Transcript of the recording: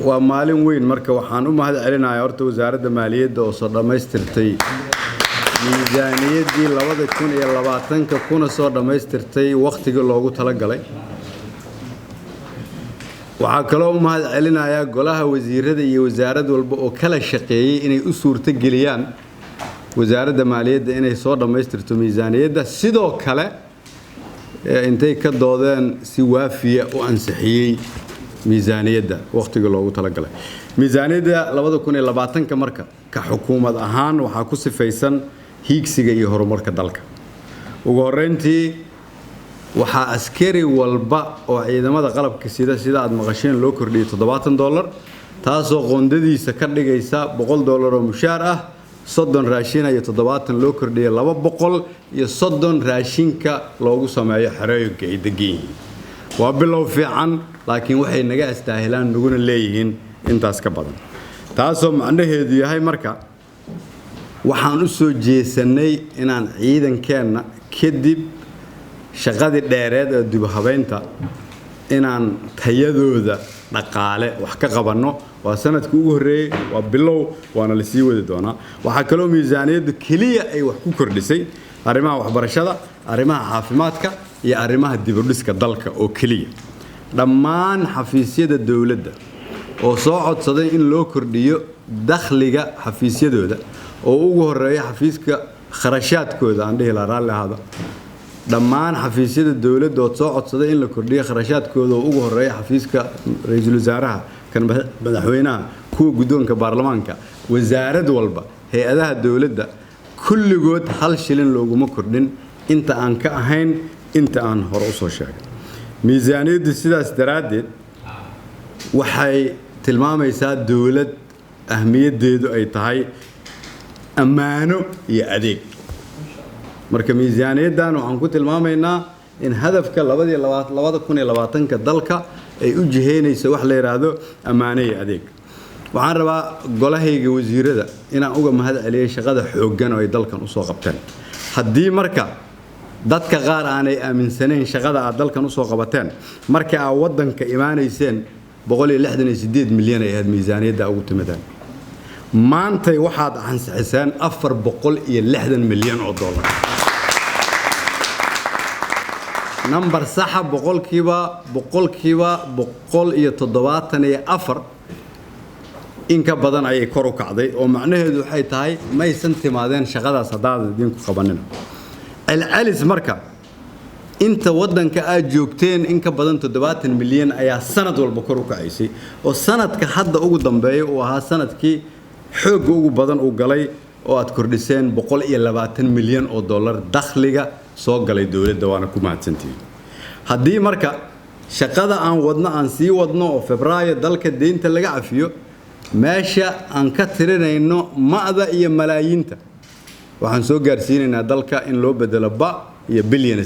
Waa maalin weyn. Marka waxaan u mahad celinayaa horta Wasaaradda Maaliyadda oo soo dhammaystirtay miisaaniyaddii 2020-ka, kuna soo dhammaystirtay wakhtigii loogu talagalay. Waxaa kaloo u mahad celinayaa golaha wasiirada iyo wasaarad walba oo kala shaqeeyey inay u suurto geliyaan Wasaaradda Maaliyadda inay soo dhammaystirto miisaaniyadda, sidoo kale intay ka doodeen si waafiya u ansixiyey miisaaniyadda wakhtigii loogu talagalay. Miisaaniyadda 2020-ka marka ka xukuumad ahaan waxaa ku sifaysan hiigsiga iyo horumarka dalka. Ugu horreyntii, waxaa askari walba oo ciidamada qalabka sida, sida aad maqasheen, loo kordhiyey $70, taasoo qoondadiisa ka dhigaysa $100 oo mushaar ah, 30 raashina iyo 70 loo kordhiyey, 230 raashinka loogu sameeyo xerooyinka ay degan yihiin. Waa bilow fiican, laakiin waxay naga astaahilaan naguna leeyihiin intaas ka badan. Taasoo macnaheedu yahay marka waxaan u soo jeesanay inaan ciidankeenna, kadib shaqadii dheereed ee dibhabeynta, inaan tayadooda dhaqaale wax ka qabanno. Waa sanadkii ugu horreeyey, waa bilow, waana la sii wadi doonaa. Waxaa kaloo miisaaniyaddu keliya ay wax ku kordhisay arrimaha waxbarashada, arrimaha caafimaadka iyo arrimaha dibudhiska dalka oo keliya. Dhammaan xafiisyada dowladda oo soo codsaday in loo kordhiyo dakhliga xafiisyadooda, oo ugu horeeya xafiiska kharashaadkooda, aan dhihi lahaa, raalli ahaada, dhammaan xafiisyada dowladda oo soo codsaday in la kordhiyo kharashaadkooda, oo ugu horeeya xafiiska ra-iisul wasaaraha, kan madaxweynaha, kuwa guddoonka baarlamaanka, wasaarad walba, hay-adaha dowladda kulligood, hal shilin looguma kordhin inta aan ka ahayn inta aan hore usoo sheegay. Miisaaniyaddu sidaas daraaddeed waxay tilmaamaysaa dowlad ahmiyaddeedu ay tahay ammaano iyo adeeg. Marka miisaaniyaddan waxaan ku tilmaamaynaa in hadafka 2020-ka dalka ay u jiheynayso wax la yidhaahdo ammaano iyo adeeg. Waxaan rabaa golahayga wasiirada inaan uga mahad celiyay shaqada xooggan oo ay dalkan usoo qabteen. Haddii marka dadka qaar aanay aaminsanayn shaqada aad dalkan usoo qabateen, marka aad waddanka imaanayseen 168 milyan ay ahayd miisaaniyadda ugu timideen. Maantay waxaad ansixiseen 460 milyan oo dollar, number saxa, boqolkiiba 174 in ka badan ayay kor u kacday, oo macnaheedu waxay tahay maysan timaadeen shaqadaas haddaadan idinku qabanin. Celcelis marka inta waddanka aad joogteen in ka badan 70 milyan ayaa sanad walba kor u kacaysay, oo sanadka hadda ugu dambeeya uu ahaa sanadkii xoogga ugu badan uu galay, oo aad kordhiseen 120 milyan oo dollar dakhliga soo galay dowladda. Waana ku mahadsantihiin. Haddii marka shaqada aan wadno aan sii wadno oo Febraayo dalka deynta laga cafiyo, meesha aan ka tirinayno ma'da iyo malaayiinta waxaan soo gaarsiinaynaa dalka in loo bedelo ba iyo billions.